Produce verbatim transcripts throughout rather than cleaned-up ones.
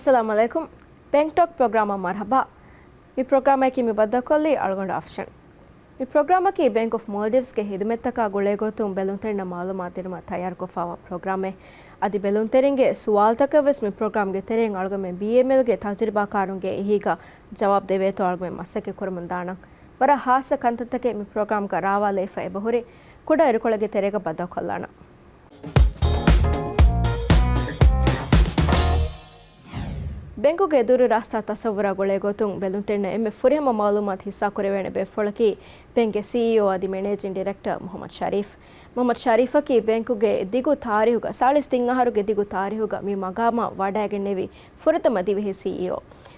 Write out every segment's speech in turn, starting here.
އައްސަލާމު ޢަލައިކުމް. ބޭންކް ޓޯކް ޕްރޮގްރާމަށް މަރުޙަބާ. މި ޕްރޮގްރާމަކީ މި ބައްދަލުކޮށްލީ އަޅުގަނޑު އަފްޝަން. މި ޕްރޮގްރާމަކީ ބޭންކް އޮފް މޯލްޑިވްސްގެ ހިދުމަތްތަކާ ގުޅޭގޮތުން ބެލުންތެރިންނަށް މަޢުލޫމާތު ދިނުމަށް ތައްޔާރުކޮށްފައިވާ ޕްރޮގްރާމެއް. އަދި ބެލުންތެރިންގެ ސުވާލުތަކަށް ވެސް މި ޕްރޮގްރާމްގެ ތެރެއިން އަޅުގަނޑުމެން ބީއެމްއެލްގެ ތަޖުރިބާކާރުންގެ އެހީގަ ޖަވާބު ދެވޭތޯ އަޅުގަނޑުމެން މަސައްކަތް ކުރަމުން ދާނަން. ވަރަށް ހާއްސަ ކަންތައްތަކެއް މި ޕްރޮގްރާމްގަ ރާވާލައިފަ އެބަހުރި. ކުޑަ އިރުކޮޅެއްގެ ތެރޭގަ ބައްދަލުކޮށްލާނަން. ބޭންކުގެ ދުރު ރާސްތާ ތަސައްވުރާ ގުޅޭގޮތުން ބެލުންތެރިންނަށް އެންމެ ފުރިހަމަ މަޢުލޫމާތު ހިއްސާކުރެވޭނެ ބޭފުޅަކީ ބޭންކްގެ ސީއީއޯ އަދި މެނޭޖިން ޑިރެކްޓަރ މުޙައްމަދު ޝަރީފް. މުޙައްމަދު ޝަރީފަކީ ބޭންކުގެ ދިގު ތާރީހުގަ، ސާޅީސް ތިން އަހަރުގެ ދިގު ތާރީހުގަ މި މަގާމަށް ވަޑައިގެންނެވި ފުރަތަމަ ދިވެހި ސީއީއޯ.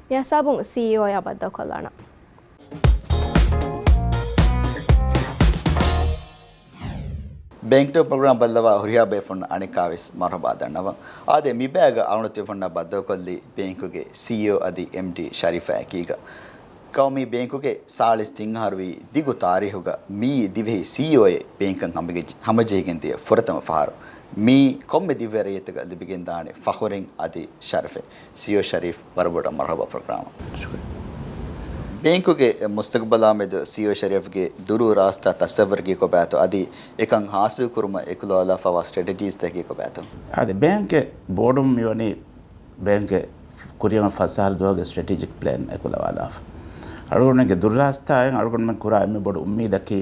މި ހިސާބުން ސީއީއޯއާ ބައްދަލުކޮށްލާނަން. ބޭންކް ޓޯކް ޕްރޮގްރާމް ބައްލަވާ ހުރިހާ ބޭފުން އަނެއްކާވެސް މަރުޙަބާ ދަންނަވަން. އާދެ، މި ބައިގަ އަޅުގަނޑު ތިބޭފުންނާ ބައްދަލުކޮށްލީ ބޭންކުގެ ސީއީއޯ އަދި އެމްޑީ ޝަރީފާ އެކީގަ. ކައުމީ ބޭންކުގެ ސާޅީސް ތިން އަހަރުވީ ދިގު ތާރީހުގަ މިއީ ދިވެހި ސީއީއޯއެއް ބޭންކަށް ހަމަޖެ-، ހަމަޖެހިގެން ދިޔަ ފުރަތަމަ ފަހަރު. މިއީ ކޮންމެ ދިވެހި ރައްޔިތަކަށް ލިބިގެންދާނެ ފަޚުރެއް އަދި ޝަރަފެއް. ސީއީއޯ ޝަރީފް، ވަރަށް ބޮޑަށް މަރުޙަބާ ޕްރޮގްރާމަށް. ޝުކުރިއްޔާ. ބޭންކުގެ މުސްތަގުބަލާމެދު ސީއީއޯ ޝަރީފްގެ ދުރު ރާސްތާ ތަސައްވަރަކީ ކޮބާތޯ އަދި އެކަން ހާސިލް ކުރުމަށް އެކުލަވާލާފައިވާ ސްޓްރެޓެޖީސްތަކަކީ ކޮބާތޯ؟ އާދެ، ބޭންކެއް ބޯޑުން މިވަނީ ބޭންކެއް ކުރިއަށް ފަސް އަހަރު ދުވަހުގެ ސްޓްރެޓެޖިކް ޕްލޭން އެކުލަވާލާފަ. އަޅުގަނޑުގެ ދުރުރާސްތާއިން އަޅުގަނޑުމެން ކުރާ އެންމެ ބޮޑު އުއްމީދަކީ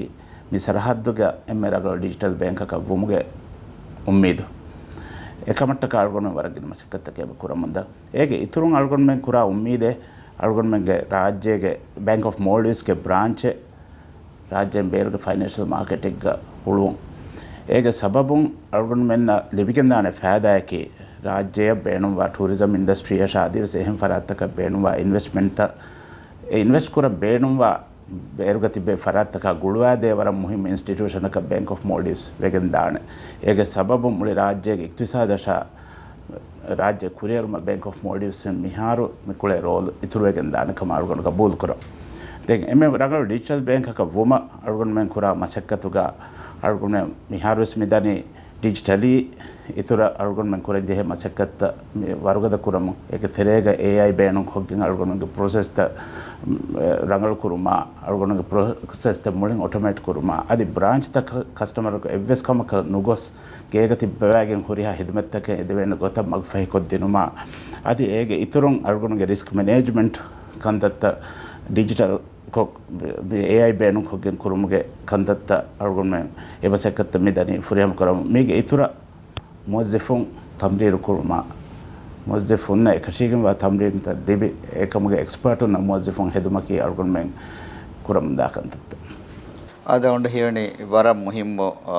މި ސަރަހައްދުގަ އެންމެ ރަނގަޅު ޑިޖިޓަލް ބޭންކަކަށް ވުމުގެ އުއްމީދު. އެކަމަށްޓަކާ އަޅުގަނޑުމެން ވަރަށް ގިނަ މަސައްކަތްތަކެއް އެބަ ކުރަމުންދާ. އޭގެ އިތުރުން އަޅުގަނޑުމެން ކުރާ އުއްމީދެއް އަޅުގަނޑުމެންގެ ރާއްޖޭގެ ބޭންކް އޮފް މޯލްޑިވްސްގެ ބްރާންޗެއް ރާއްޖޭން ބޭރުގެ ފައިނޭންޝަލް މާކެޓެއްގަ ހުޅުވުން. އޭގެ ސަބަބުން އަޅުގަނޑުމެންނަށް ލިބިގެންދާނެ ފައިދާއަކީ، ރާއްޖެއަށް ބޭނުންވާ ޓޫރިޒަމް އިންޑަސްޓްރީއަށާ އަދިވެސް އެހެން ފަރާތްތަކަށް ބޭނުންވާ އިންވެސްޓްމަންޓްތައް، އެ އިންވެސްޓް ކުރަން ބޭނުންވާ ބޭރުގަ ތިބޭ ފަރާތްތަކާ ގުޅުވާދޭ ވަރަށް މުހިއްމު އިންސްޓިޓިއުޝަނަކަށް ބޭންކް އޮފް މޯލްޑިވްސް ވެގެން ދާނެ. އޭގެ ސަބަބުން މުޅި ރާއްޖޭގެ އިޤްތިޞާދަށާ ރާއްޖެ ކުރިއެރުމަށް ބޭންކް އޮފް މޯލްޑިވްސްއިން މިހާރު މި ކުޅޭ ރޯލް އިތުރުވެގެން ދާނެ ކަމަށް އަޅުގަނޑު ގަބޫލު ކުރަން. ދެން އެންމެ ރަނގަޅު ޑިޖިޓަލް ބޭންކަކަށް ވުމަށް އަޅުގަނޑުމެން ކުރާ މަސައްކަތުގަ އަޅުގަނޑުމެން މިހާރުވެސް މިދަނީ ޑިޖިޓަލީ އިތުރަށް އަޅުގަނޑުމެން ކުރަންޖެހޭ މަސައްކަތްތައް މި ވަރުގަދަ ކުރަމުން. އޭގެ ތެރޭގަ އޭއައި ބޭނުންކޮށްގެން އަޅުގަނޑުގެ ޕްރޮސެސްތައް ރަނގަޅު ކުރުމާ، އަޅުގަނޑުގެ ޕްރޮސެސްތައް މުޅިން އޮޓޮމޭޓް ކުރުމާ، އަދި ބްރާންޗްތަކަށް ކަސްޓަމަރަކު އެއްވެސް ކަމަކަށް ނުގޮސް، ގޭގަ ތިއްބަވައިގެން ހުރިހާ ހިދުމަތްތަކެއް އެދެވޭނެ ގޮތަށް މަގުފަހިކޮށްދިނުމާ، އަދި އޭގެ އިތުރުން އަޅުގަނޑުގެ ރިސްކް މެނޭޖްމަންޓް ކަންތައްތައް ޑިޖިޓަލް ކޮށް، އޭއައި ބޭނުންކޮށްގެން ކުރުމުގެ ކަންތައްތައް އަޅުގަނޑުމެން އެ މަސައްކަތްތައް މި ދަނީ ފުރިހަމަ ކުރަމުން. މީގެ އިތުރަށް މުވައްޒަފުން ތަމްރީނު ކުރުމާ، މުވައްޒަފުންނަށް އެކަށީގެންވާ ތަމްރީނުތައް ދެބި، އެކަމުގެ އެކްސްޕާޓުންނަށް މުވައްޒަފުން ހެދުމަކީ އަޅުގަނޑުމެން ކުރަމުންދާ ކަންތައްތައް. އާދެ، އަޅުގަނޑަށް ހީވަނީ ވަރަށް މުހިއްމު، އާ،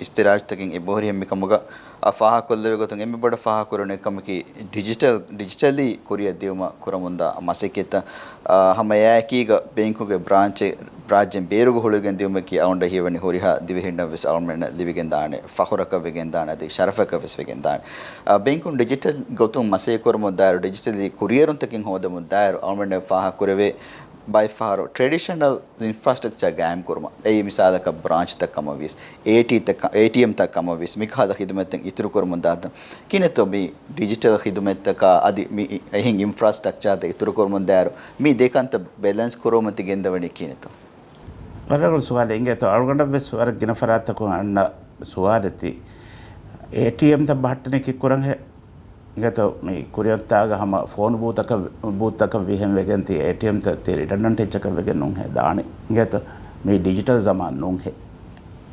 އިސްތިރާޖުތަކެއް އެބަހުރި ހެން މިކަމުގަ، އާ، ފާހަގަކޮށްލެވޭ ގޮތުން އެންމެ ބޮޑަށް ފާހަގަކުރެވުނު އެއްކަމަކީ ޑިޖިޓަލް، ޑިޖިޓަލީ ކުރިއަށް ދިއުމަށް ކުރަމުންދާ މަސައްކަތްތައް. އާ، ހަމަ އެއާއެކީގަ ބޭންކުގެ ބްރާންޗެއް ރާއްޖޭން ބޭރުގަ ހުޅުވިގެން ދިއުމަކީ އަޅުގަނޑަށް ހީވަނީ ހުރިހާ ދިވެހިންނަށް ވެސް އަޅުގަނޑުމެންނަށް ލިބިގެންދާނެ ފަޚުރަކަށް ވެގެންދާނެ އަދި ޝަރަފަކަށް ވެސް ވެގެންދާނެ. އާ، ބޭންކުން ޑިޖިޓަލް ގޮތުން މަސައްކަތް ކުރުމަށް ދާއިރު، ޑިޖިޓަލީ ކުރިއެރުންތަކެއް ހޯދަމުން ދާއިރު އަޅުގަނޑުމެން ފާހަގަކުރެވޭ ބައެއް ފަހަރު ޓްރެޑިޝަނަލް އިންފްރާސްޓްރަކްޗާ ގާއިމް ކުރުމަށް. އެއީ މިސާލަކަށް ބްރާންޗްތައް ކަމަށް ވިޔަސް، އޭޓީތައް ކަ-، އޭޓީއެމް ތައް ކަމަށް ވިޔަސް، މިކަހަލަ ޚިދުމަތްތައް އިތުރުކުރަމުން ދާތަން. ކިހިނެއްތޯ މި ޑިޖިޓަލް ޚިދުމަތްތަކާ އަދި މި އެހެން އިންފްރާސްޓްރަކްޗާތައް އިތުރުކުރަމުން ދާއިރު މި ދެ ކަންތައް ބެލެންސް ކުރުމަށް ތި ގެންދަވަނީ ކިހިނެއްތޯ؟ ވަރަށް ރަނގަޅު ސުވާލެއް. އިނގޭތޯ، އަޅުގަނޑަށް ވެސް ވަރަށް ގިނަ ފަރާތްތަކުން އަންނަ ސުވާލެއް ތީ. އޭޓީއެމްތައް ބަހައްޓަނީ ކީއްކުރަންހޭ؟ އިނގޭތޯ، މި ކުރިއަށްތާގަ ހަމަ ފޯނު ބޫތަކަށް، ބޫތަކަށް ވިހެން ވެގެން ތި އޭޓީއެމްތައް ތި ރިޑަންޑަންޓް އެއްޗަކަށް ވެގެން ނޫންހޭ ދާނީ. އިނގޭތޯ، މީ ޑިޖިޓަލް ޒަމާން ނޫންހޭ.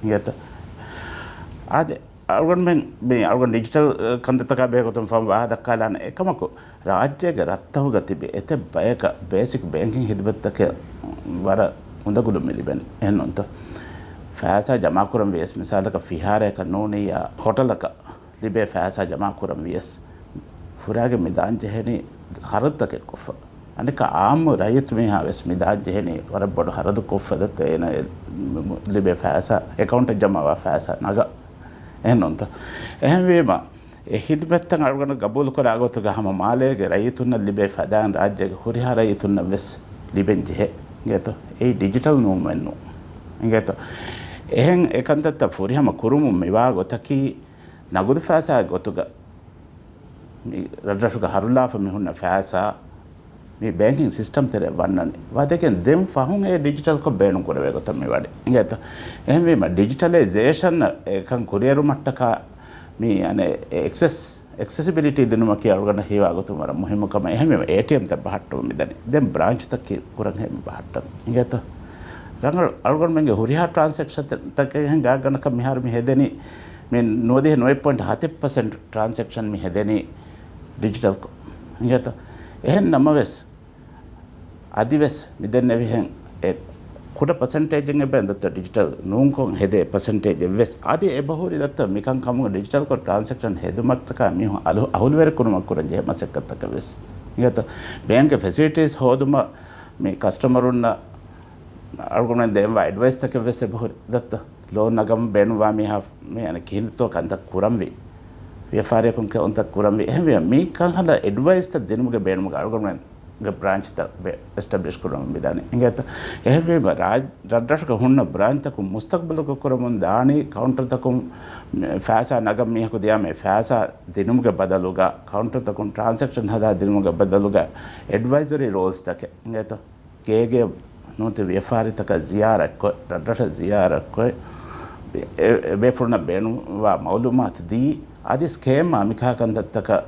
އިނގޭތޯ. އާދެ، އަޅުގަނޑުމެން މި އަޅުގަނޑު ޑިޖިޓަލް ކަންތައްތަކާ ބެހޭގޮތުން ފަހުން ވާހަކަ ދައްކާލާނެ. އެކަމަކު، ރާއްޖޭގެ ރަށްތަކުގަ ތިބި އެތައް ބަޔަކަށް ބޭސިކް ބޭންކިން ހިދުމަތްތަކެއް ވަރަށް އުނދަގުލުން މި ލިބެނީ. އެހެންނޫންތޯ؟ ފައިސާ ޖަމާކުރަން ވިޔަސް، މިސާލަކަށް ފިހާރައަކަށް ނޫނިއްޔާ ހޮޓަލަކަށް ލިބޭ ފައިސާ ޖަމާކުރަން ވިޔަސް، ފުރާގެ މި ދާން ޖެހެނީ ހަރަދުތަކެއް ކޮށްފަ. އަނެއްކާ އާއްމު ރައްޔިތު މީހާ ވެސް މި ދާން ޖެހެނީ ވަރަށް ބޮޑު ހަރަދު ކޮށްފަ ދައްތަ އޭނަ ލިބޭ ފައިސާ، އެކައުންޓަށް ޖަމާވާ ފައިސާ ނަގަ. އެހެންނޫންތަ؟ އެހެންވީމަ، އެ ހިދުމަތްތައް އަޅުގަނޑު ގަބޫލުކުރާ ގޮތުގަ ހަމަ މާލޭގެ ރައްޔިތުންނަށް ލިބޭ ފަދައިން ރާއްޖޭގެ ހުރިހާ ރައްޔިތުންނަށް ވެސް ލިބެން ޖެހޭ. އިނގޭތޯ؟ އެއީ ޑިޖިޓަލް ނޫންމެއްނޫން. އިނގޭތޯ؟ އެހެން އެކަންތައްތައް ފުރިހަމަ ކުރުމުން މިވާ ގޮތަކީ ނަގުދު ފައިސާ ގޮތުގަ މި ރަށްރަށުގަ ހަރުލާފަ މި ހުންނަ ފައިސާ މި ބޭންކިން ސިސްޓަމް ތެރެއަށް ވަންނަނީ. ވަދެގެން ދެން ފަހުން އެ ޑިޖިޓަލްކޮށް ބޭނުން ކުރެވޭ ގޮތަށް މި ވަނީ. އިނގޭތަ؟ އެހެންވީމަ، ޑިޖިޓަލައިޒޭޝަން އެކަން ކުރިއެރުމަށްޓަކާ މި އަނެއް އެ އެކްސެސް، އެކްސެސިބިލިޓީ ދިނުމަކީ އަޅުގަނޑަށް ހީވާ ގޮތުން ވަރަށް މުހިއްމު ކަމެއް. އެހެންވީމަ، އޭޓީއެމްތައް ބަހައްޓަމުން މިދަނީ. ދެން ބްރާންޗްތަކަކީ ކުރަން ހެއްޔޭ މި ބަހައްޓަން. އިނގޭތަ؟ ރަނގަޅު އަޅުގަނޑުމެންގެ ހުރިހާ ޓްރާންސެކްޝަންތަކެއް ގާތްގަނޑަކަށް މިހާރު މި ހެދެނީ މި ނުވަދިހަ ނުވައެއް ޕޮއިންޓް ހަތެއް ޕަސެންޓް ޓްރާންސެކްޝަން މި ހެދެނީ ޑިޖިޓަލްކޮށް. އިނގޭތަ؟ އެހެން ނަމަވެސް، އަދިވެސް މި ދެންނެވިހެން އެ ކުޑަ ޕަސެންޓޭޖެއް އެބަ ދައްތަ ޑިޖިޓަލް ނޫންކޮށް ހެދޭ ޕަސެންޓޭޖެއް ވެސް. އަދި އެބަހުރި ދައްތަ މިކަންކަމުގަ ޑިޖިޓަލްކޮށް ޓްރާންސެކްޝަން ހެދުމަށްޓަކާ މީހުން އަލު-، އަހުލުވެރިކުރުމަށް ކުރަން ޖެހޭ މަސައްކަތްތަކެއް ވެސް. އިނގޭތަ؟ ބޭންކްގެ ފެސިލިޓީސް ހޯދުމަށް މި ކަސްޓަމަރުންނަށް އަޅުގަނޑުމެން ދޭންވާ އެޑްވައިސްތަކެއް ވެސް އެބަހުރި ދައްތަ. ލޯން ނަގަމުން ބޭނުންވާ މީހާ މި އަނެއް ކިހިނެއްތޯ ކަންތައް ކުރަންވީ. ވިޔަފާރިއަކުން ކެއުންތައް ކުރަންވީ. އެހެންވެ، މި ކަން ހަދާ އެޑްވައިސްތައް ދިނުމުގެ ބޭނުމުގަ އަޅުގަނޑުމެންގެ ބްރާންޗްތައް ވެ-، އެސްޓަބްލިޝް ކުރަމުން މިދާނެ. އިނގޭތަ؟ އެހެންވީމަ، ރާއް-، ރަށްރަށުގަ ހުންނަ ބްރާންޗްތަކުން މުސްތަގްބަލުގަ ކުރަމުން ދާނީ ކައުންޓަރުތަކުން ފައިސާ ނަގަން މީހަކު ދިޔާމެ ފައިސާ ދިނުމުގެ ބަދަލުގަ، ކައުންޓަރުތަކުން ޓްރާންސެކްޝަން ހަދާ ދިނުމުގެ ބަދަލުގަ އެޑްވައިޒަރީ ރޯލްސްތަކެއް. އިނގޭތަ؟ ގޭގޭ ނޫންތެ ވިޔަފާރިތަކަށް ޒިޔާރަތްކޮށް، ރަށްރަށަށް ޒިޔާރަތްކޮށް، އެ-، އެ-، ބޭފުޅުންނަށް ބޭނުންވާ މައުލޫމާތު ދީ، އަދި ސްކޭމްއާ މިކާ ކަންތައްތަކަށް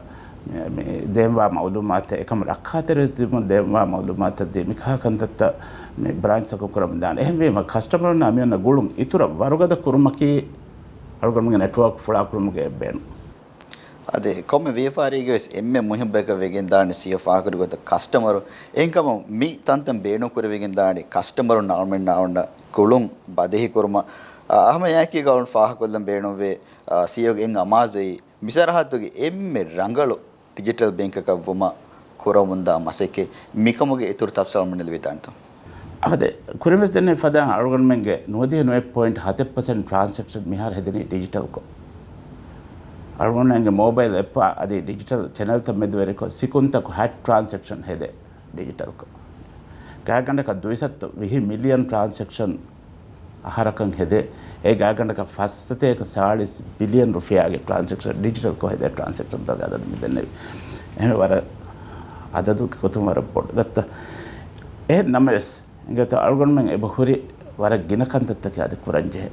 މި-، މި ދޭންވާ މައުލޫމާތެއް އެކަމަށް ރައްކާތެރި ދެމުން ދޭންވާ މައުލޫމާތަށް ދީ، މިކާ ކަންތައްތައް މި ބްރާންޗްތަކުން ކުރަމުން ދާނެ. އެހެންވީމަ، ކަސްޓަމަރުންނާ މިއޮންނަ ގުޅުން އިތުރަށް ވަރުގަދަ ކުރުމަކީ އަޅުގަނޑުމެންގެ ނެޓްވޯކް ފުޅާކުރުމުގެ ބޭނުން. އަދި ކޮންމެ ވިޔަފާރީގެ ވެސް އެންމެ މުހިއްމު ބަޔަކަށް ވެގެންދާނެ ސީއީއޯ ފާހަގަކުރި ގޮތަށް ކަސްޓަމަރު. އެހެންކަމުން މި ތަންތަން ބޭނުން ކުރެވިގެންދާނެ ކަސްޓަމަރުންނާ އަޅުމެންނާ އޮންނަ ގުޅުން ބަދަހިކުރުމަށް. އާ، ހަމަ އެއާއެކީގަ އަޅުން ފާހަގަކޮށްލަން ބޭނުންވޭ، އާ، ސީއީއޯގެ އެން އަމާޒުވީ މި ސަރަހައްދުގެ އެންމެ ރަނގަޅު ޑިޖިޓަލް ބޭންކަކަށް ވުމަށް ކުރަމުންދާ މަސައްކަތް. މިކަމުގެ އިތުރު ތަފްސީލް އަޅުމެންނަށް ލިބިދާނެތޯ؟ އާދެ، ކުރިންވެސް ދެންނެވި ފަދައިން އަޅުގަނޑުމެންގެ ނުވަދިހަ ނުވައެއް ޕޮއިންޓް ހަތެއް ޕަސެންޓް ޓްރާންސެކްޝަން މިހާރު ހެދެނީ ޑިޖިޓަލްކޮށް. އަޅުގަނޑުމެންގެ މޯބައިލް އެޕްއާ އަދި ޑިޖިޓަލް ޗެނަލްތައް މެދުވެރިކޮށް، ސިކުންތަކު ހަތް ޓްރާންސެކްޝަން ހެދޭ ޑިޖިޓަލްކޮށް. ގާތްގަނޑަކަށް ދުއިސައްތަ ވިހި މިލިއަން ޓްރާންސެކްޝަން އަހަރަކަށް ހެދޭ. އެ ގާތްގަނޑަކަށް ފަސްސަތޭކަ ސާޅީސް ބިލިއަން ރުފިޔާގެ ޓްރާންސެކްޝަން، ޑިޖިޓަލްކޮށް ހެދޭ ޓްރާންސެކްޝަންތަކުގެ އަދަދު މިދެންނެވި. އެހެންވެ ވަރަށް އަދަދުގެ ގޮތުން ވަރަށް ބޮޑު ދައްތަ. އެހެން ނަމަވެސް، އިނގޭތޯ އަޅުގަނޑުމެން އެބަ ހުރި ވަރަށް ގިނަ ކަންތައްތަކެއް އަދި ކުރަންޖެހޭ.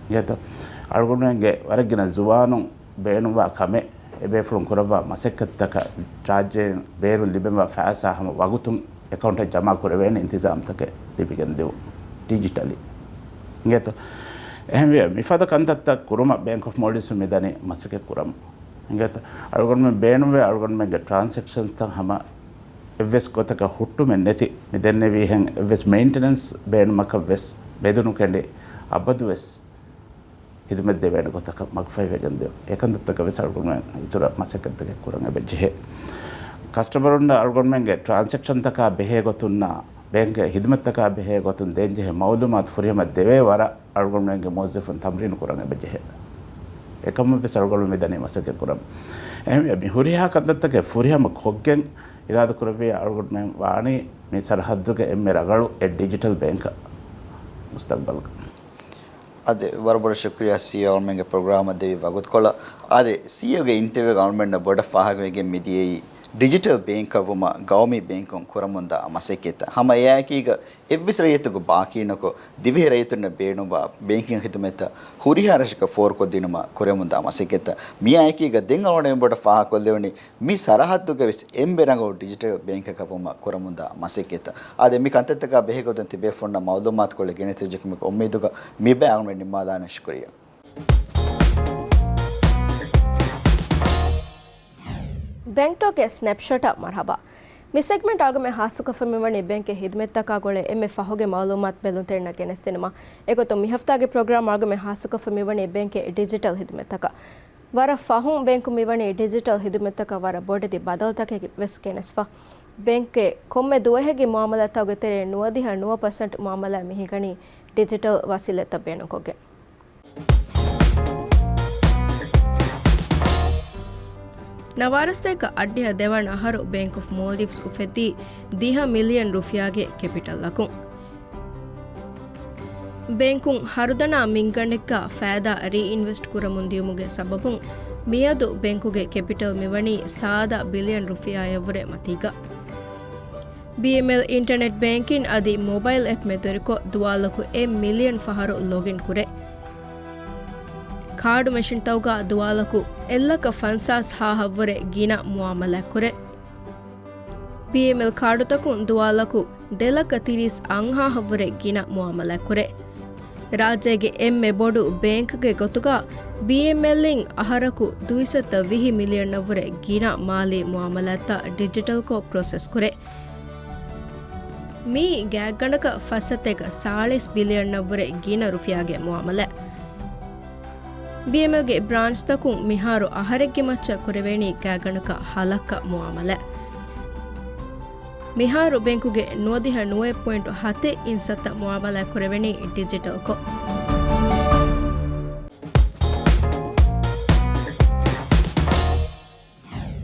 އިނގޭތޯ އަޅުގަނޑުމެންގެ ވަރަށް ގިނަ ޒުވާނުން ބޭނުންވާ ކަމެއް، އެބޭފުޅުން ކުރައްވާ މަސައްކަތްތަކަށް ރާއްޖޭން ބޭރުން ލިބެންވާ ފައިސާ ހަމަ ވަގުތުން އެކައުންޓަށް ޖަމާ ކުރެވޭނެ އިންތިޒާމްތަކެއް ލިބިގެން ދިއުން ޑިޖިޓަލީ. އިނގޭތޯ؟ އެހެންވެ، މިފަދަ ކަންތައްތައް ކުރުމަށް ބޭންކް އޮފް މޯލްޑިވްސް މިދަނީ މަސައްކަތް ކުރަމުން. އިނގޭތޯ؟ އަޅުގަނޑުމެން ބޭނުންވޭ އަޅުގަނޑުމެންގެ ޓްރާންސެކްޝަންސްތައް ހަމަ އެއްވެސް ގޮތަކަށް ހުއްޓުމެއް ނެތި، މި ދެންނެވީހެން އެއްވެސް މެއިންޓެނަންސް ބޭނުމަކަށް ވެސް މެދުނުކެނޑި، އަބަދުވެސް ހިދުމަތް ދެވޭނެ ގޮތަކަށް މަގުފަހިވެގެން ދިޔުން. އެކަންތައްތަކަށް ވެސް އަޅުގަނޑުމެން އިތުރަށް މަސައްކަތްތަކެއް ކުރަން އެބަ ޖެހޭ. ކަސްޓަމަރުންނަށް އަޅުގަނޑުމެންގެ ޓްރާންސެކްޝަންތަކާ ބެހޭ ގޮތުންނާ، ބޭންކްގެ ހިދުމަތްތަކާ ބެހޭ ގޮތުން ދޭންޖެހޭ މައުލޫމާތު ފުރިހަމަ ދެވޭ ވަރަށް އަޅުގަނޑުމެންގެ މުވައްޒަފުން ތަމްރީނު ކުރަން އެބަ ޖެހޭ. އެކަމަށް ވެސް އަޅުގަނޑު މިދަނީ މަސައްކަތް ކުރަން. އެހެންވެ، މި ހުރިހާ ކަންތައްތަކެއް ފުރިހަމަ ކޮށްގެން އިރާދަ ކުރެއްވިޔާ އަޅުގަނޑުމެން ވާނީ މި ސަރަހައްދުގެ އެންމެ ރަނގަޅު އެއް ޑިޖިޓަލް ބޭންކަށް މުސްތަގްބަލްގަ. އަދި ވަރަށް ބޮޑަށް ޝުކުރިއްޔާ ސީއީއޯ އަޅުމެންގެ ޕްރޮގްރާމަށް ދެވި ވަގުތުކޮޅަށް. އަދި ސީއީއޯގެ އިންޓަވިއުގަ އަޅުމެންނަށް ބޮޑަށް ފާހަގަވެގެން މިދިޔައީ ޑިޖިޓަލް ބޭންކަށް ވުމަށް ގައުމީ ބޭންކުން ކުރަމުންދާ މަސައްކަތްތައް. ހަމަ އެއާއެކީގަ އެއްވެސް ރައްޔިތަކު ބާކީނުކޮށް، ދިވެހި ރައްޔިތުންނަށް ބޭނުންވާ ބޭންކިން ޚިދުމަތްތައް ހުރިހާ ރަށަކަށް ފޯރުކޮށްދިނުމަށް ކުރެމުންދާ މަސައްކަތްތައް. މިއާއެކީގަ ދެން އަޅުގަނޑު ބޮޑަށް ފާހަގަކޮށްލެވުނީ މި ސަރަހައްދުގަ ވެސް އެންމެ ރަނގަޅު ޑިޖިޓަލް ބޭންކަކަށް ވުމަށް ކުރަމުންދާ މަސައްކަތްތައް. އާދެ، މި ކަންތައްތަކާ ބެހޭގޮތުން ތިބޭފުޅުންނަށް މައުލޫމާތުކޮޅެއް ގެނެސްދެއްޖެކަމުގެ އުއްމީދުގަ މި ބައި އަޅުގަނޑު ނިންމާލާނެ. ޝުކުރިއްޔާ. ބެންކް ޓޯކްގެ ސްނެޕްޝޮޓަށް މަރުޙަބާ. މި ސެގްމެންޓް އަޅުގަނޑުމެން ހާއްސަކޮށްފަ މިވަނީ ބޭންކްގެ ހިދުމަތްތަކާ ގުޅޭ އެންމެ ފަހުގެ މައުލޫމާތު ބެލުންތެރިންނަށް ގެނެސްދިނުމަށް. އެގޮތުން މި ހަފްތާގެ ޕްރޮގްރާމް އަޅުގަނޑުމެން ހާއްސަކޮށްފަ މިވަނީ ބޭންކްގެ ޑިޖިޓަލް ހިދުމަތްތަކަށް. ވަރަށް ފަހުން ބޭންކު މިވަނީ ޑިޖިޓަލް ހިދުމަތްތަކަށް ވަރަށް ބޮޑެތި ބަދަލުތަކެއް ވެސް ގެނެސްފަ. ބޭންކްގެ ކޮންމެ ދުވަހެއްގެ މުއާމަލާތްތަކުގެ ތެރޭ ނުވަދިހަ ނުވަ ޕަސެންޓް މުއާމަލާތް މިހިނގަނީ ޑިޖިޓަލް ވަސީލަތްތައް ބޭނުންކޮށްގެން. ނަވާރަސަތޭކަ އަށްޑިހަ ދެވަނަ އަހަރު ބޭންކް އޮފް މޯލްޑިވްސް އުފެއްދީ ދިހަ މިލިއަން ރުފިޔާގެ ކެޕިޓަލްއަކުން. ބޭންކުން ހަރުދަނާ މިންގަނޑެއްގަ ފައިދާ ރީއިންވެސްޓް ކުރަމުން ދިޔުމުގެ ސަބަބުން މިއަދު ބެންކުގެ ކެޕިޓަލް މިވަނީ ސާދަ ބިލިއަން ރުފިޔާއަށްވުރެ މަތީގަ. ބީއެމްއެލް އިންޓަރނެޓް ބޭންކިން އަދި މޮބައިލް އެޕް މެދުވެރިކޮށް ދުވާލަކު އެއް މިލިއަން ފަހަރު ލޮގިން ކުރޭ. ކާޑު މެޝިންތަކުގަ ދުވާލަކު އެއްލަކަ ފަންސާސް ހާހަށްވުރެ ގިނަ މުއާމަލާތް ކުރޭ. ބީއެމްއެލް ކާޑުތަކުން ދުވާލަކު ދެލަކަ ތިރީސް އަށްހާހަށްވުރެ ގިނަ މުއާމަލާތް ކުރޭ. ރާއްޖޭގެ އެންމެ ބޮޑު ބޭންކްގެ ގޮތުގަ ބީއެމްއެލްއިން އަހަރަކު ދުއިސައްތަ ވިހި މިލިއަންއަށްވުރެ ގިނަ މާލީ މުއާމަލާތްތައް ޑިޖިޓަލްކޮށް ޕްރޮސެސް ކުރޭ. މިއީ ގާތްގަނޑަކަށް ފައްސަތޭކަ ސާޅީސް ބިލިއަންއަށްވުރެ ގިނަ ރުފިޔާގެ މުއާމަލާތް. ބީއެމްއެލްގެ ބްރާންޗްތަކުން މިހާރު އަހަރެއްގެ މައްޗަށް ކުރެވޭނީ ގާތްގަނޑަކަށް ހަ ލައްކަ މުއާމަލާތް. މިހާރު ބޭންކުގެ ނުވަދިހަ ނުވައެއް ޕޮއިންޓު ހަތެއް އިން ސައްތަ މުއާމަލާތް ކުރެވެނީ ޑިޖިޓަލްކޮށް.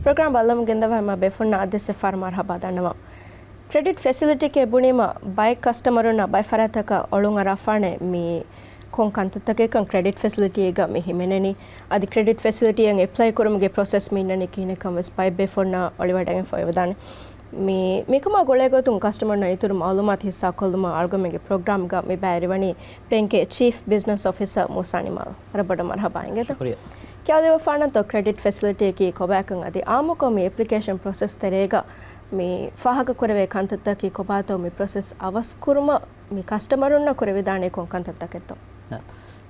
ޕްރޮގްރާމް ބައްލަމުން ގެންދަވާ ހަމަ ބޭފުންނަށް އަދިވެސް އެއްފަހަރު މަރުޙަބާ ދަންނަވަން. ކްރެޑިޓް ފެސިލިޓީއެއް ބުނީމަ ބައެއް ކަސްޓަމަރުންނަށް ބައެއް ފަރާތްތަކަށް އޮޅުން އަރާފާނެ މި ކޮން ކަންތައްތަކެއްކަން ކްރެޑިޓް ފެސިލިޓީއެއްގަ މި ހިމެނެނީ. އަދި ކްރެޑިޓް ފެސިލިޓީއެއް އެޕްލައި ކުރުމުގެ ޕްރޮސެސް މި އިންނަނީ ކިހިނެއްކަން ވެސް ބައެއް ބޭފުންނަށް އޮޅިވަޑައިގެން ފޮއިވެދާނެ. މި، މިކަމާ ގުޅޭގޮތުން ކަސްޓަމަރުންނަށް އިތުރު މައުލޫމާތު ހިއްސާކޮށްލުމަށް އަޅުގަނޑުމެންގެ ޕްރޮގްރާމްގަ މި ބައިވެރިވަނީ ބޭންކެއް ޗީފް ބިޒްނަސް އޮފިސަރ މޫސާ ނިމާލް. ވަރަށް ބޮޑަށް މަރުޙަބާ އިނގޭތޯ. ޝުކުރިއްޔާ. ކިޔާދެއްވާފާނަންތޯ ކްރެޑިޓް ފެސިލިޓީއަކީ ކޮބާކަން އަދި އާއްމުކޮށް މި އެޕްލިކޭޝަން ޕްރޮސެސް ތެރޭގަ މި ފާހަގަކުރެވޭ ކަންތައްތަކީ ކޮބާތޯ މި ޕްރޮސެސް އަވަސްކުރުމަށް މި ކަސްޓަމަރުންނަށް ކުރެވިދާނީ ކޮން ކަންތައްތަކެއްތޯ؟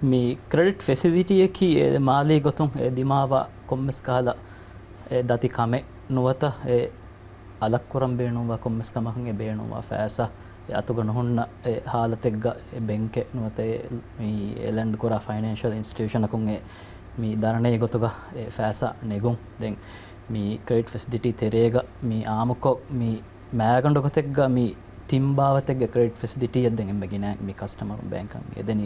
މި ކްރެޑިޓް ފެސިލިޓީއަކީ އެ މާލީ ގޮތުން އެ ދިމާވާ ކޮންމެސް ކަހަލަ އެ ދަތި ކަމެއް ނުވަތަ އެ އަލަށްކުރަން ބޭނުންވާ ކޮންމެސް ކަމަކުން އެ ބޭނުންވާ ފައިސާ އެ އަތުގަ ނުހުންނަ އެ ހާލަތެއްގަ އެ ބެންކެއް ނުވަތަ އެ މި އެ ލެންޑް ކުރާ ފައިނޭންޝަލް އިންސްޓިޓިއުޝަނަކުން އެ މި ދަރަނީ ގޮތުގަ އެ ފައިސާ ނެގުން. ދެން މި ކްރެޑިޓް ފެސިލިޓީ ތެރޭގަ މި އާއްމުކޮށް މި މައިގަނޑު ގޮތެއްގަ މި ތިން ބާވަތެއްގެ ކްރެޑިޓް ފެސިލިޓީއެއް ދެން އެންމެ ގިނައިން މި ކަސްޓަމަރުން ބޭންކަށް އެދެނީ.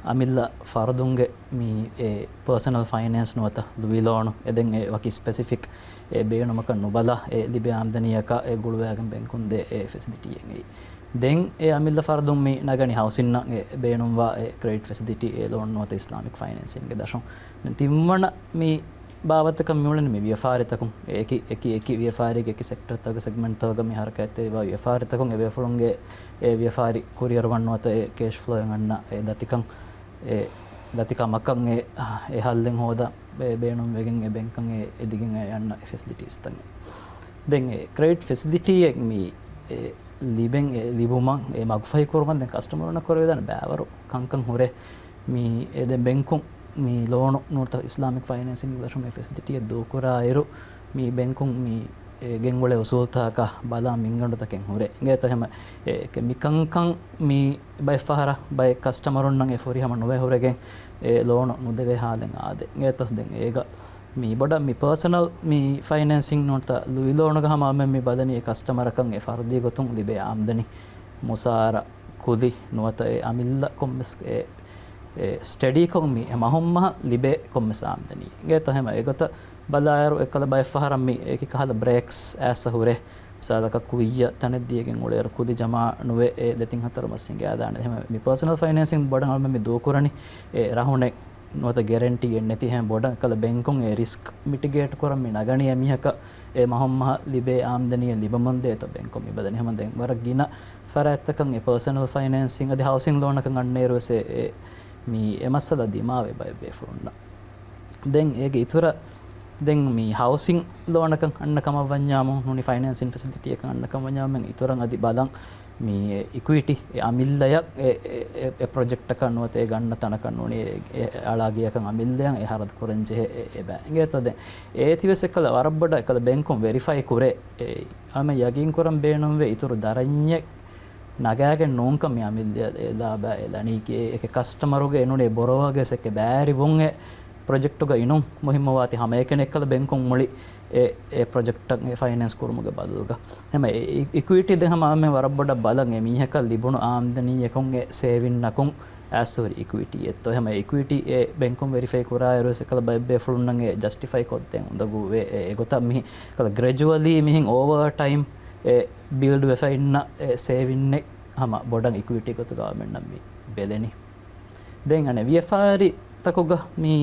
އަމިއްލަ ފަރުދުންގެ މި އެ ޕާސަނަލް ފައިނޭންސް ނުވަތަ ލުއި ލޯނު އެދެން އެ ވަކި ސްޕެސިފިކް އެ ބޭނުމަކަށް ނުބަލާ އެ ލިބޭ އާމްދަނީއަކާ އެ ގުޅުވާގެން ބޭންކުން ދޭ އެ ފެސިލިޓީއެއް އެއީ. ދެން އެ އަމިއްލަ ފަރުދުން މި ނަގަނީ ހައުސިންއަށް އެ ބޭނުންވާ އެ ކްރެޑިޓް ފެސިލިޓީ އެ ލޯން ނުވަތަ އިސްލާމިކް ފައިނޭންސިންގެ ދަށުން. ދެން ތިންވަނަ މި ބާވަތަކަށް މިއުޅެނީ މި ވިޔަފާރިތަކުން އެކި، އެކި، އެކި ވިޔަފާރީގެ އެކި ސެކްޓަރތަކުގެ ސެގްމެންޓްތަކުގަ މި ހަރަކާތްތެރިވާ ވިޔަފާރިތަކުން އެބޭފުޅުންގެ އެ ވިޔަފާރި ކުރިއަރުވަން ނުވަތަ އެ ކޭޝް ފްލޯއެއް އަންނަ އެ ދަތިކަން، އެ ދަތިކަމަކަށް އެ، އެ ހައްލެއް ހޯދަން ބޭ-، ބޭނުންވެގެން އެ ބޭންކަށް އެ އެދިގެން އެ އަންނަ އެ ފެސިލިޓީސްތައް. ދެން އެ ކްރެޑިޓް ފެސިލިޓީއެއް މި އެ ލިބެން އެ ލިބުމަށް އެ މަގުފަހި ކުރުމަށް ދެން ކަސްޓަމަރުންނަށް ކުރެވިދާނެ ބައިވަރު ކަންކަން ހުރޭ. މި އެ ދެން ބެންކުން މި ލޯނު ނުވަތަ އިސްލާމިކް ފައިނޭންސިންގެ ދަށުން އެ ފެސިލިޓީއެއް ދޫކުރާއިރު، މި ބެންކުން މި އެ ގެންގުޅޭ އުސޫލްތަކާ ބަލާ މިންގަނޑުތަކެއް ހުރޭ. އިނގޭތޯ ހަމަ އެ، އެ މިކަންކަން މި ބައެއް ފަހަރަށް ބައެއް ކަސްޓަމަރުންނަށް އެ ފުރިހަމަ ނުވެ ހުރެގެން އެ ލޯނު ނުދެވޭ ހާލެއް އާދޭ. އިނގޭތޯ ދެން އޭގަ މި ބޮޑަށް މި ޕާސަނަލް މި ފައިނޭންސިން ނުވަތަ ލުއި ލޯނުގަ ހަމަ އަމެން މި ބަލަނީ އެ ކަސްޓަމަރަކަށް އެ ފަރުދީ ގޮތުން ލިބޭ އާމްދަނީ މުސާރަ ކުލި ނުވަތަ އެ އަމިއްލަ ކޮންމެސް އެ، އެ ސްޓަޑީކޮށް މި މަހުންމަހަށް ލިބޭ ކޮންމެސް އާމްދަނީ. އިނގޭތޯ ހަމަ އެގޮތަށް ބަލާއިރު އެއްކަލަ ބައެއް ފަހަރަށް މި އެކި ކަހަލަ ބްރޭކްސް އައިސް ހުރޭ. މިސާލަކަށް ކުއްޔަށް ތަނެއް ދިޔަގެން އުޅޭއިރު ކުލި ޖަމާ ނުވެ އެ ދެތިން ހަތަރު މަސް ހިނގާދާނެ. ހަމަ މި ޕާސަނަލް ފައިނޭންސިން ބޮޑަށް އަޅުމެން މި ދޫކުރަނީ އެ ރަހުނެއް ނުވަތަ ގެރެންޓީއެއް ނެތި ހެން ބޮޑަށް ކަލަ ބެންކުން އެ ރިސްކް މިޓިގޭޓް ކުރަން މި ނަގަނީ އެމީހަކަށް އެ މަހުންމަހަށް ލިބޭ އާމްދަނީއެއް ލިބަމުން ދޭތޯ ބެންކުން މި ބަލަނީ. ހަމަ ދެން ވަރަށް ގިނަ ފަރާތްތަކަށް އެ ޕާސަނަލް ފައިނޭންސިން އަދި ހައުސިން ލޯނަކަށް އަންނައިރު ވެސް އެ، އެ މި އެ މައްސަލަ ދިމާވޭ ބައެއް ބޭފުޅުންނަށް. ދެން އޭގެ އިތުރަށް ދެން މި ހައުސިން ލޯނަކަށް އަންނަ ކަމަށް ވަންޏާމު ނޫނީ ފައިނޭންސިން ފެސިލިޓީއަކަށް އަންނަ ކަމަށް ވަންޏާމު އިތުރަށް އަދި ބަލަން މި އިކުއިޓީ އެ އަމިއްލަޔަށް އެ، އެ، އެ، އެ ޕްރޮޖެކްޓަކަށް ނުވަތަ އެ ގަންނަ ތަނަކަށް ނޫނީ އެ، އެ އަޅާ ގެޔަކަށް އަމިއްލަޔަށް އެ ހަރަދު ކުރަން ޖެހޭ އެ، އެ ބައި. އިނގޭތޯ ދެން އޭތި ވެސް އެއްކަލަ ވަރަށް ބޮޑަށް އެއްކަލަ ބެންކުން ވެރިފައި ކުރޭ. އެ ހަމަ ޔަގީން ކުރަން ބޭނުންވޭ އިތުރު ދަރަންޏެއް ނަގާގެން ނޫންކަން މި އަމިއްލަ އެ ލާބަ އެ ލަނީކީ އެކެ ކަސްޓަމަރުގެ އެނޫނީ ބޮރޯވާގެ ސެކެ ބައިވެރިވުން އެ ޕްރޮޖެކްޓުގަ އިނުން މުހިއްމުވާތީ ހަމައެކަނި އެއްކަލަ ބެންކުން މުޅި އެ، އެ ޕްރޮޖެކްޓަށް އެ ފައިނޭންސް ކުރުމުގެ ބަދަލުގަ. ހަމަ އެ އި-، އިކުއިޓީ ދެން ހަމަ އަމެ ވަރަށް ބޮޑަށް ބަލަން އެ މީހަކަށް ލިބުނު އާމްދަނީއަކުން އެ ސޭވިންއަކުން އައިސް ހުރި އިކުއިޓީއެއްތޯ. ހަމަ އިކުއިޓީ އެ ބެންކުން ވެރިފައި ކުރާއިރު ވެސް އެކަލަ ބައެއް ބޭފުޅުންނަށް އެ ޖަސްޓިފައި ކޮށްދޭން އުނދަގޫވޭ. އެ، އެގޮތަށް މި ކަލަ ގްރެޖުއަލީ މިހެން އޯވަރ ޓައިމް އެ ބިލްޑް ވެފަ އިންނަ އެ ސޭވިންއެއް ހަމަ ބޮޑަށް އިކުއިޓީ ގޮތުގަ އަޅުމެންނަށް މި ބެލެނީ. ދެން އަނެއް ވިޔަފާރިތަކުގަ މި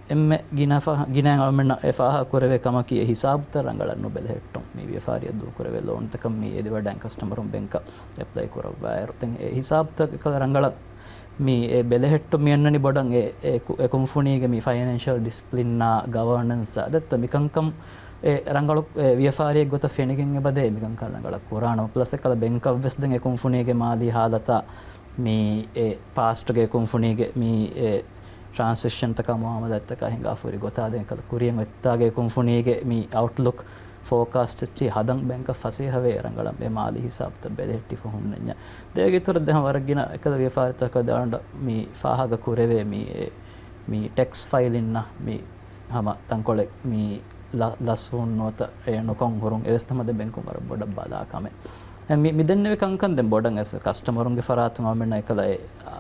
އެންމެ ގިނަ ފަހަ-، ގިނައިން އަޅުމެންނަށް އެ ފާހަގަ ކުރެވޭ ކަމަކީ އެ ހިސާބުތައް ރަނގަޅަށް ނުބެލެހެއްޓުން. މި ވިޔަފާރިއަށް ދޫކުރެވޭ ލޯނުތަކަށް މި އެދިވަޑައިން ކަސްޓަމަރުން ބެންކަށް އެޕްލައި ކުރައްވާއިރު، ދެން އެ ހިސާބުތައް އެކަލަ ރަނގަޅަށް މި އެ ބެލެހެއްޓުން މި އަންނަނީ ބޮޑަށް އެ، އެ ކު-، އެ ކުންފުނީގެ މި ފައިނޭންޝަލް ޑިސިޕްލިންއާ، ގަވަރނަންސްއާ ދެއްތަ މިކަންކަން އެ ރަނގަޅު އެ ވިޔަފާރިއެއް ގޮތަށް ފެނިގެން އެބަދޭ މިކަންކަން ރަނގަޅަށް ކުރާނަމަ. ޕްލަސް އެކަލަ ބެންކަށްވެސް ދެން އެ ކުންފުނީގެ މާލީ ހާލަތާ މި އެ ޕާސްޓުގެ ކުންފުނީގެ މި އެ ޓްރާންސެކްޝަންތަކާ މުއާމަލާތްތަކާ ހިނގާފަ ހުރި ގޮތާ ދެން އެކަލަ ކުރިއަށް އޮތްތާގެ ކުންފުނީގެ މި އައުޓްލުކް ފޯކާސްޓް އެއްޗެއް ހަދަން ބެންކަށް ފަސޭހަވޭ ރަނގަޅަށް އެ މާލީ ހިސާބުތައް ބެލެހެއްޓިފަ ހުންނަންޏާ. ދޭގެ އިތުރަށް ދެން ވަރަށް ގިނަ އެކަލަ ވިޔަފާރިތަކަށް ދާން މި ފާހަގަ ކުރެވޭ މި އެ، މި ޓެކްސް ފައިލިންނަށް މި ހަމަ ތަންކޮޅެއް މި ލަ-، ލަސްވުން ނުވަތަ އެ ނުކޮން ހުރުން އެވެސް ހަމަ ދެން ބެންކުން ވަރަށް ބޮޑަށް ބަލާ ކަމެއް. އެ މި-، މި ދެންނެވި ކަންކަން ދެން ބޮޑަށް އެސް ކަސްޓަމަރުންގެ ފަރާތުން އަޅުމެންނަށް އެކަލަ އެ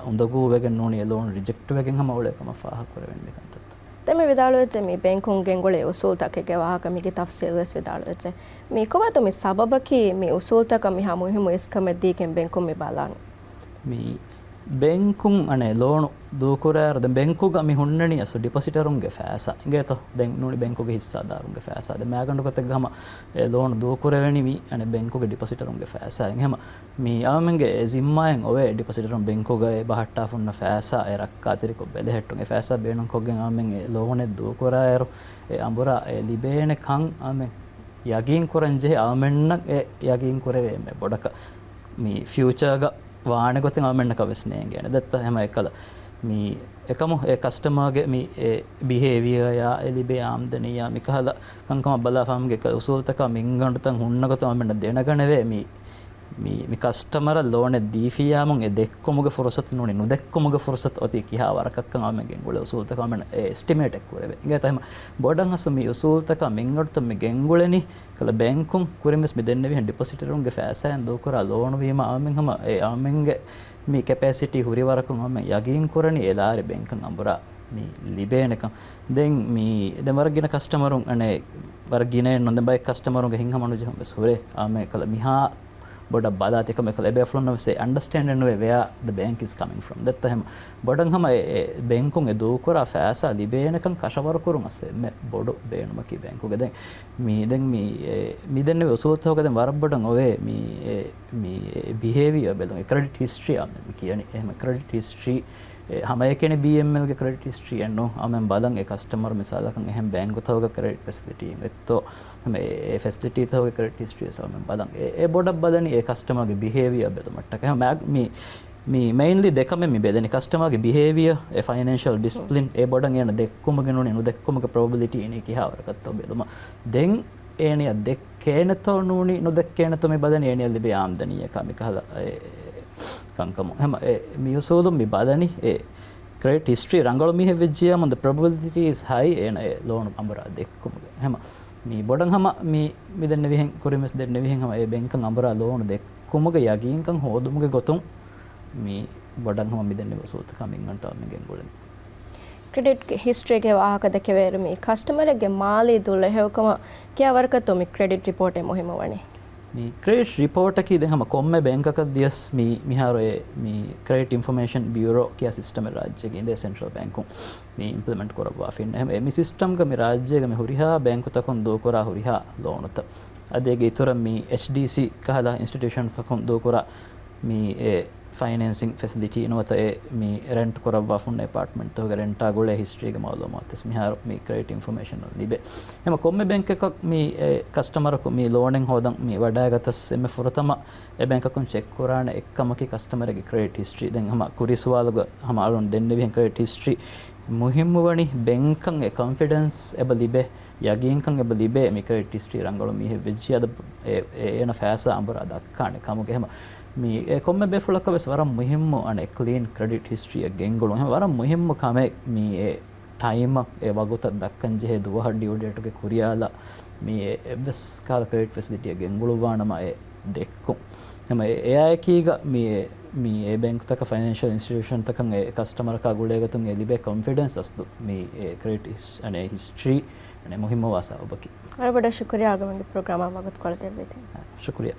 އުނދަގޫ ވެގެން ނޫނީ އެ ލޯން ރިޖެކްޓް ވެގެން ހަމަ އުޅޭ ކަމަށް ފާހަގަ ކުރެވެން މި ކަންތައްތައް. ދެން މި ވިދާޅުވެއްޖެ މި ބެންކުން ގެންގުޅޭ އުސޫލްތަކެއްގެ ވާހަކަ މީގެ ތަފްސީލް ވެސް ވިދާޅުވެއްޖެ. މި ކޮބާތޯ މި ސަބަބަކީ މި އުސޫލްތަކަށް މިހާ މުހިއްމު އިސްކަމެއް ދީގެން ބެންކުން މި ބަލާނީ؟ މި ބެންކުން އަނެއް ލޯނު ދޫކުރާއިރު، ދެން ބެންކުގަ މި ހުންނަނީ އަސްލު ޑިޕޮޒިޓަރުންގެ ފައިސާ އިނގޭތޯ. ދެން ނޫނީ ބެންކުގެ ހިއްސާދާރުންގެ ފައިސާ. ދެން މައިގަނޑު ގޮތެއްގަ ހަމަ އެ ލޯނު ދޫކުރެވެނީ މި އަނެއް ބެންކުގެ ޑިޕޮޒިޓަރުންގެ ފައިސާ. އެހެން ހަމަ މި އަޅުމެންގެ ޒިންމާއިން އޮވޭ ޑިޕޮޒިޓަރުން ބެންކުގައި ބަހައްޓާފަ ހުންނަ ފައިސާ އެ ރައްކާތެރިކޮށް ބެލެހެއްޓުން. އެ ފައިސާ ބޭނުންކޮށްގެން އަޅުމެން އެ ލޯނެއް ދޫކުރާއިރު، އެ އަނބުރާ އެ ލިބޭނެ ކަން އަޅުމެން ޔަގީން ކުރަން ޖެހޭ. އަޅުމެންނަށް އެ ޔަގީން ކުރެވޭ އެންމެ ބޮޑަކަށް މި ފިއުޗާގަ ވާނެ ގޮތެއް އަޅުމެންނަކަށް ވެސް ނޭނގޭނެ. ދެއްތަ ހަމަ އެކަލަ މި އެކަމު އެ ކަސްޓަމާގެ މި އެ ބިހޭވިއަރޔާ އެ ލިބޭ އާމްދަނީއާ މިކަހަލަ ކަންކަމަށް ބަލާފަ ހަމަ އެކަލަ އުސޫލްތަކާ މިންގަނޑުތައް ހުންނަ ގޮތަށް އަޅުމެންނަށް ދެނެގަނެވޭ. މި، މި، މި ކަސްޓަމަރަށް ލޯނެއް ދީފިއްޔާމުން އެ ދެއްކުމުގެ ފުރުސަތު ނޫނީ ނުދެއްކުމުގެ ފުރުސަތު އޮތީ ކިހާ ވަރަކަށްކަން އަޅުމެން ގެންގުޅޭ އުސޫލްތަކަށް އަޅުމެން އެ އެސްޓިމޭޓެއް ކުރެވޭ. އިނގޭތަ ހަމަ ބޮޑަށް ހަސް މި އުސޫލްތަކާ މިންގަނޑުތައް މި ގެންގުޅެނީ ކަލަ ބޭންކުން ކުރިން ވެސް މި ދެންނެވިހެން ޑިޕޮޒިޓަރުންގެ ފައިސާއިން ދޫކުރާ ލޯނު ވީމަ އަޅުމެން ހަމަ އެ އަޅުމެންގެ މި ކެޕޭސިޓީ ހުރި ވަރަކުން އަޅުމެން ޔަގީން ކުރަނީ އެ ލާރި ބޭންކަށް އަނބުރާ މި ލިބޭނެކަން. ދެން މި ދެން ވަރަށް ގިނަ ކަސްޓަމަރުން އަނެއް ވަރަށް ގިނައެއް ނޫން ދެން ބައެއް ކަސްޓަމަރުންގެ ހިތްހަމަނުޖެހުން ވެސް ހުރޭ. އާ މެ ކަލަ މިހާ ބޮޑަށް ބަލާތި ކަމެއް ކަލަ އެބޭފުޅުންނަށް ވެސް އެ އަންޑަސްޓޭންޑެއް ނުވޭ where the bank is coming from. ދެއްތަ ހަމަ ބޮޑަށް ހަމަ އެ، އެ ބޭންކުން އެ ދޫކުރާ ފައިސާ ލިބޭނެކަން ކަށަވަރު ކުރުން އަސް އެންމެ ބޮޑު ބޭނުމަކީ ބޭންކުގެ. ދެން މި، ދެން މި، އެ، މި ދެންނެވި އުސޫލްތަކުގަ ދެން ވަރަށް ބޮޑަށް އޮވޭ މި، އެ، މި، އެ، ބިހޭވިއާ ބެލުން، އެ ކްރެޑިޓް ހިސްޓްރީ އާ މެ މި ކިޔަނީ. އެހެން ކްރެޑިޓް ހިސްޓްރީ، އެ، ހަމައެކަނި ބީއެމްއެލްގެ ކްރެޑިޓް ހިސްޓްރީއެއް ނޫން. އާ މެ ބަލަން އެ ކަސްޓަމަރު މިސާލަކަށް އެހެން ބޭންކުތަކުގެ ކްރެޑިޓް ފެސިލިޓީ އެއްތޯ، ހަމަ އެ، އެ ފެސިލިޓީތަކުގެ ކްރެޑިޓް ހިސްޓްރީ އަސް އާ މެ ބަލަން. އެ، އެ ބޮޑަށް ބަލަނީ އެ ކަސްޓަމަރުގެ ބިހޭވިއާ ބެލުމަށްޓަކައި. ހަމަ މި މި މެއިންލީ ދެ ކަމެއް މި ބެލެނީ. ކަސްޓަމާގެ ބިހޭވިއާ، އެ ފައިނޭންޝަލް ޑިސްޕްލިން، އެ ބޮޑަށް އޭނަ ދެއްކުމުގެ ނޫނީ ނުދެއްކުމުގެ ޕްރޮބަބިލިޓީ އިނީ ކިހާ ވަރަކަށްތޯ ބެލުމަށް. ދެން އޭނަޔަށް ދެއްކޭނެތޯ ނޫނީ ނުދެއްކޭނެތޯ މި ބަލަނީ އޭނަޔަށް ލިބޭ އާމްދަނީއަކާ މިކަހަލަ އެ ކަންކަމު. ހަމަ އެ މި އުސޫލުން މި ބަލަނީ އެ ކްރެޑިޓް ހިސްޓްރީ ރަނގަޅު މީހެއް ވެއްޖިއްޔާމު، the probability is high އޭނަ އެ ލޯނު އަނބުރާ ދެއްކުމުގެ. ހަމަ މި ބޮޑަށް ހަމަ މި، މި ދެންނެވިހެން ކުރިން ވެސް ދެންނެވިހެން ހަމަ އެ ބޭންކަށް އަނބުރާ ލޯނު ދެއްކުމުގެ ޔަގީންކަން ހޯދުމުގެ ގޮތުން މި ބޮޑަށް ހަމަ މި ދެންނެވި އުސޫލުތަކާ މިންގަނޑުތައް މި ގެންގުޅެނީ. ކްރެޑިޓް ހިސްޓްރީގެ ވާހަކަ ދެކެވޭއިރު، މި ކަސްޓަމަރެއްގެ މާލީ ދުލަހެޔޮކަމަށް ކިޔާ ވަރަކަށްތޯ މި ކްރެޑިޓް ރިޕޯޓެއް މުހިއްމުވަނީ؟ މި ކްރެޑިޓް ރިޕޯޓަކީ ދެން ހަމަ ކޮންމެ ބޭންކަކަށް ދިޔަސް މި މިހާރު އެ މި ކްރެޑިޓް އިންފޮމޭޝަން ބިއުރޯ ކިޔާ ސިސްޓަމެއް ރާއްޖޭގެ އިނދޭ ސެންޓްރަލް ބޭންކުން މި އިމްޕްލިމެންޓް ކުރައްވާފަ އިންނަ. އެ މި ސިސްޓަމްގަ މި ރާއްޖޭގެ މި ހުރިހާ ބޭންކުތަކުން ދޫކުރާ ހުރިހާ ލޯނުތައް އަދި އޭގެ އިތުރަށް މި އެޗްޑީސީ ކަހަލަ އިންސްޓިޓިއުޝަންތަކުން ދޫކުރާ މި އެ ފައިނޭންސިން ފެސިލިޓީ ނުވަތަ އެ މި ރެންޓް ކުރައްވާފަ ހުންނަ އެޕާޓްމަންޓްތަކުގެ ރެންޓާ ގުޅޭ ހިސްޓްރީގެ މައުލޫމާތުވެސް މިހާރު މި ކްރެޑިޓް އިންފޮމޭޝަނުން ލިބޭ. ހަމަ ކޮންމެ ބޭންކަކަށް މި އެ ކަސްޓަމަރަކު މި ލޯނެއް ހޯދަން މި ވަޑައިގަތަސް އެންމެ ފުރަތަމަ އެ ބޭންކަކުން ޗެކް ކުރާނެ އެއްކަމަކީ ކަސްޓަމަރެއްގެ ކްރެޑިޓް ހިސްޓްރީ. ދެން ހަމަ ކުރީ ސުވާލުގަ ހަމަ އަޅުން ދެންނެވިހެން ކްރެޑިޓް ހިސްޓްރީ މުހިއްމުވަނީ ބޭންކަށް އެ ކޮންފިޑެންސް އެބަ ލިބޭ، ޔަގީންކަން އެބަ ލިބޭ މި ކްރެޑިޓް ހިސްޓްރީ ރަނގަޅު މީހެއް ވެއްޖިއްޔާ އެ، އެ، އޭނަ ފައިސާ އަނބުރާ ދައްކާނެ ކަމުގެ. ހަމަ މި އެ ކޮންމެ ބޭފުޅަކަށް ވެސް ވަރަށް މުހިއްމު އަނެއް ކްލީން ކްރެޑިޓް ހިސްޓްރީއެއް ގެންގުޅުން. ހަމަ ވަރަށް މުހިއްމު ކަމެއް މި އެ ޓައިމަށް އެ ވަގުތަށް ދައްކަން ޖެހޭ ދުވަހަށް ޑިއު ޑޭޓުގެ ކުރިޔާލަށް މި އެ އެއްވެސް ކަހަލަ ކްރެޑިޓް ފެސިލިޓީއެއް ގެންގުޅުއްވާނަމަ އެ ދެއްކުން. ހަމަ އެ، އެއާއެކީގަ މި އެ، މި އެ ބޭންކުތަކަށް ފައިނޭންޝަލް އިންސްޓިޓިއުޝަންތަކަށް އެ ކަސްޓަމަރަކާ ގުޅޭގޮތުން އެ ލިބޭ ކޮންފިޑެންސް އަސްލު މި އެ ކްރެޑިޓް ހިސް-، އަނެއް ހިސްޓްރީ އަނެއް މުހިއްމުވާ ސަބަބަކީ. ވަރަށް ބޮޑަށް ޝުކުރިއްޔާ އަޅުގަނޑުމެންގެ ޕްރޮގްރާމަށް ވަގުތުކޮޅު ދެއްވީތީ. ޝުކުރިއްޔާ.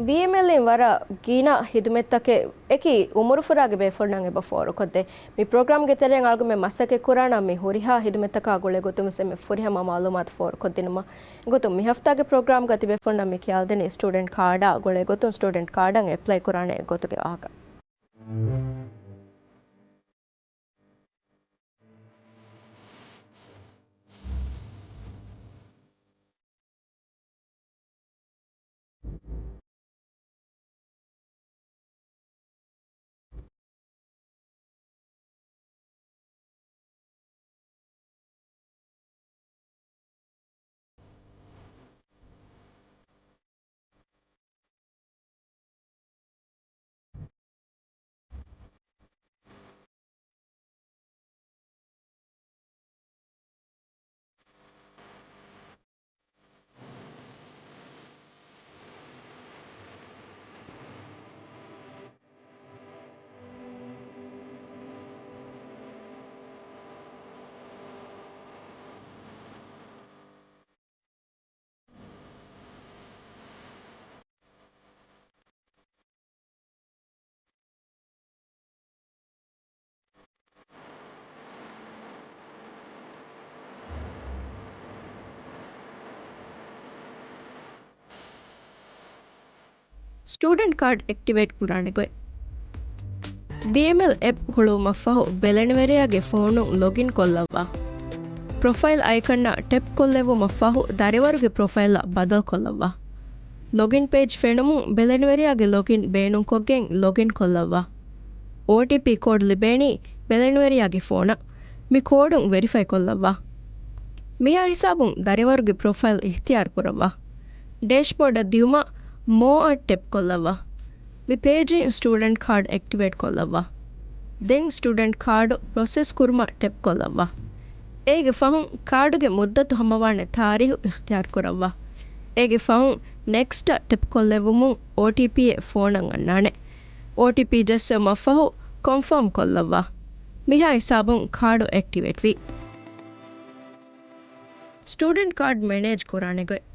ބީއެމްއެލްއިން ވަރަށް ގިނަ ހިދުމަތްތަކެއް އެކި އުމުރުފުރާގެ ބޭފުޅުންނަށް އެބަ ފޯރުކޮށްދޭ. މި ޕްރޮގްރާމްގެ ތެރެއިން އަޅުގަނޑުމެން މަސައްކަތް ކުރާނަން މި ހުރިހާ ހިދުމަތްތަކާ ގުޅޭގޮތުން ވެސް އެންމެ ފުރިހަމަ މައުލޫމާތު ފޯރުކޮށްދިނުމަށް. އެގޮތުން މި ހަފްތާގެ ޕްރޮގްރާމްގަ ތިބޭފުޅުންނަށް މި ކިޔާލަދެނީ ސްޓޫޑެންޓް ކާޑާ ގުޅޭގޮތުން ސްޓޫޑެންޓް ކާޑަށް އެޕްލައި ކުރާނެ ގޮތުގެ ވާހަކަ. ސްޓޫޑެންޓް ކާޑް އެކްޓިވޭޓް ކުރާނެ ގޮތް. ބީއެމްއެލް އެޕް ހުޅުވުމަށްފަހު ބެލެނިވެރިޔާގެ ފޯނުން ލޮގިން ކޮށްލައްވާ. ޕްރޮފައިލް އައިކަންއަށް ޓެޕް ކޮށްލެއްވުމަށްފަހު ދަރިވަރުގެ ޕްރޮފައިލްއަށް ބަދަލުކޮށްލައްވާ. ލޮގިން ޕޭޖް ފެނުމުން ބެލެނިވެރިޔާގެ ލޮގިން ބޭނުންކޮށްގެން ލޮގިން ކޮށްލައްވާ. އޯޓީޕީ ކޯޑް ލިބޭނީ ބެލެނިވެރިޔާގެ ފޯނަށް. މި ކޯޑުން ވެރިފައި ކޮށްލައްވާ. މިހާ ހިސާބުން ދަރިވަރުގެ ޕްރޮފައިލް އިހްތިޔާރު ކުރައްވާ. ޑޭޝްބޯޑަށް ދިޔުމަށް މޯއަށް ޓެޕް ކޮށްލައްވާ. މި ޕޭޖިން ސްޓޫޑެންޓް ކާޑް އެކްޓިވޭޓް ކޮށްލައްވާ. ދެން ސްޓޫޑެންޓް ކާޑު ޕްރޮސެސް ކުރުމަށް ޓެޕް ކޮށްލައްވާ. އޭގެ ފަހުން ކާޑުގެ މުއްދަތު ހަމަވާނެ ތާރީހު އިޚްތިޔާރު ކުރައްވާ. އޭގެ ފަހުން ނެކްސްޓަށް ޓެޕް ކޮށްލެއްވުމުން އޯޓީޕީއެއް ފޯނަށް އަންނާނެ. އޯޓީޕީ ޖެއްސެވުމަށްފަހު ކޮންފާމް ކޮށްލައްވާ. މިހާ ހިސާބުން ކާޑު އެކްޓިވޭޓް ވީ. ސްޓޫޑެންޓް ކާޑް މެނޭޖް ކުރާނެ ގޮތް.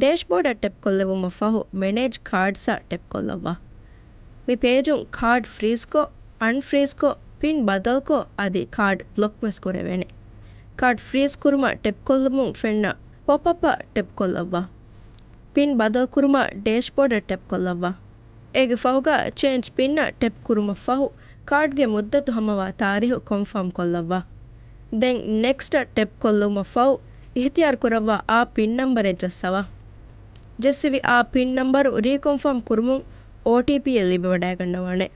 ޑޭޝްބޯޑަށް ޓެޕް ކޮށްލެވުމަށް ފަހު މެނޭޖް ކާޑްސްއަށް ޓެޕް ކޮށްލައްވާ. މި ޕޭޖުން ކާޑް ފްރީޒްކޮށް، އަންފްރީޒްކޮށް، ޕިން ބަދަލުކޮށް އަދި ކާޑް ބްލޮކް ވެސް ކުރެވޭނެ. ކާޑް ފްރީޒް ކުރުމަށް ޓެޕް ކޮށްލުމުން ފެންނަ ޕޮޕްއަޕަށް ޓެޕް ކޮށްލައްވާ. ޕިން ބަދަލުކުރުމަށް ޑޭޝްބޯޑަށް ޓެޕް ކޮށްލައްވާ. އޭގެ ފަހުގަ ޗޭންޖް ޕިންއަށް ޓެޕް ކުރުމަށް ފަހު، ކާޑްގެ މުއްދަތު ހަމަވާ ތާރީހު ކޮންފާމް ކޮށްލައްވާ. ދެން ނެކްސްޓަށް ޓެޕް ކޮށްލުމަށް ފަހު، އިހްތިޔާރު ކުރައްވާ އާ ޕިން ނަމްބަރެއް ޖައްސަވާ. ޖެއްސެވި އާ ޕިން ނަމްބަރު ރީކޮންފާމް ކުރުމުން އޯޓީޕީއެއް ލިބިވަޑައިގަންނަވާނެ.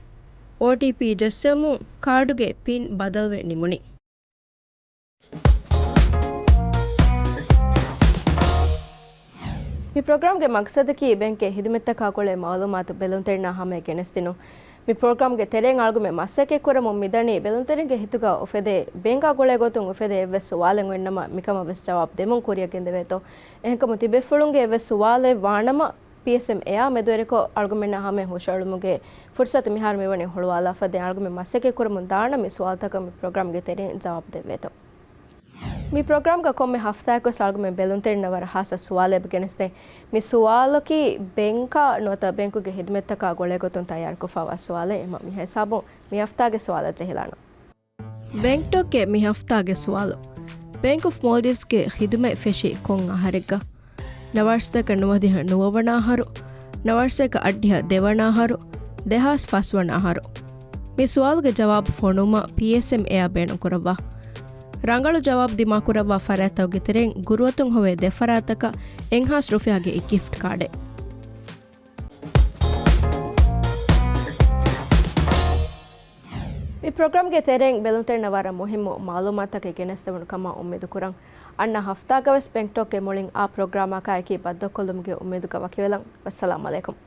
އޯޓީޕީ ޖެއްސެވުމުން ކާޑުގެ ޕިން ބަދަލުވެ ނިމުނީ. މި ޕްރޮގްރާމްގެ މަގްސަދަކީ ބޭންކްގެ ހިދުމަތްތަކާ ގުޅޭ މައުލޫމާތު ބެލުންތެރިންނާ ހަމަޔަށް ގެނެސްދިނުން. މި ޕްރޮގްރާމްގެ ތެރެއިން އަޅުގަނޑުމެން މަސައްކަތް ކުރަމުން މިދަނީ ބެލުންތެރިންގެ ހިތުގަ އުފެދޭ ބޭންކާ ގުޅޭ ގޮތުން އުފެދޭ އެއްވެސް ސުވާލެއް އޮތްނަމަ މިކަމަށް ވެސް ޖަވާބު ދެމުން ކުރިއަށް ގެންދެވޭތޯ. އެހެންކަމުން ތިބޭފުޅުންގެ އެއްވެސް ސުވާލެއް ވާނަމަ، ޕީއެސްއެމް އެއާ މެދުވެރިކޮށް އަޅުގަނޑުމެންނާ ހަމަޔަށް ހުށައެޅުމުގެ ފުރުސަތު މިހާރު މިވަނީ ހުޅުވާލާފަ. ދެން އަޅުގަނޑުމެން މަސައްކަތް ކުރަމުން ދާނަން މި ސުވާލުތަކަށް މި ޕްރޮގްރާމްގެ ތެރެއިން ޖަވާބު ދެއްވޭތޯ. މި ޕްރޮގްރާމްގަ ކޮންމެ ހަފްތާއަކުވެސް އަޅުގަނޑުމެން ބެލުންތެރިންނަށް ވަރަށް ހާއްސަ ސުވާލެއް ގެނެސްދޭ. މި ސުވާލަކީ ބޭންކާ ނުވަތަ ބޭންކުގެ ހިދުމަތްތަކާ ގުޅޭ ގޮތުން ތައްޔާރުކޮށްފަވާ ސުވާލެއް. އެމަ މި ހިސާބުން މި ހަފްތާގެ ސުވާލަށް ޖެހިލާނަން. ބޭންކް ޓޯކްގެ މި ހަފްތާގެ ސުވާލު. ބޭންކް އޮފް މޯލްޑިވްސްގެ ހިދުމަތް ފެށީ ކޮން އަހަރެއްގަ؟ ނަވާރަސަތޭކަ ނުވަދިހަ ނުވަވަނަ އަހަރު، ނަވާރަސަތޭކަ އަށްޑިހަ ދެވަނަ އަހަރު، ދެހާސް ފަސްވަނަ އަހަރު. މި ސުވާލުގެ ޖަވާބު ފޮނުވުމަށް ޕީއެސްއެމް އެއާ ބޭނުންކުރައްވާ. ރަނގަޅު ޖަވާބު ދިމާކުރައްވާ ފަރާތްތަކުގެ ތެރެއިން ގުރުއަތުން ހޮވޭ ދެ ފަރާތަކަށް އެއްހާސް ރުފިޔާގެ ގިފްޓް ކާޑެއް. މި ޕްރޮގްރާމްގެ ތެރެއިން ބެލުންތެރިންނަށް ވަރަށް މުހިއްމު މައުލޫމާތުތަކެއް ގެނެސްދެވުނު ކަމަށް އުއްމީދު ކުރަން. އަންނަ ހަފްތާގަވެސް ބޭންކް ޓޯކްގެ މުޅިން އާ ޕްރޮގްރާމަކާއެކީ ބައްދަލުކޮށްލުމުގެ އުއްމީދުގަ ވަކިވެލަން. ވައްސަލާމް އަލައިކުމް.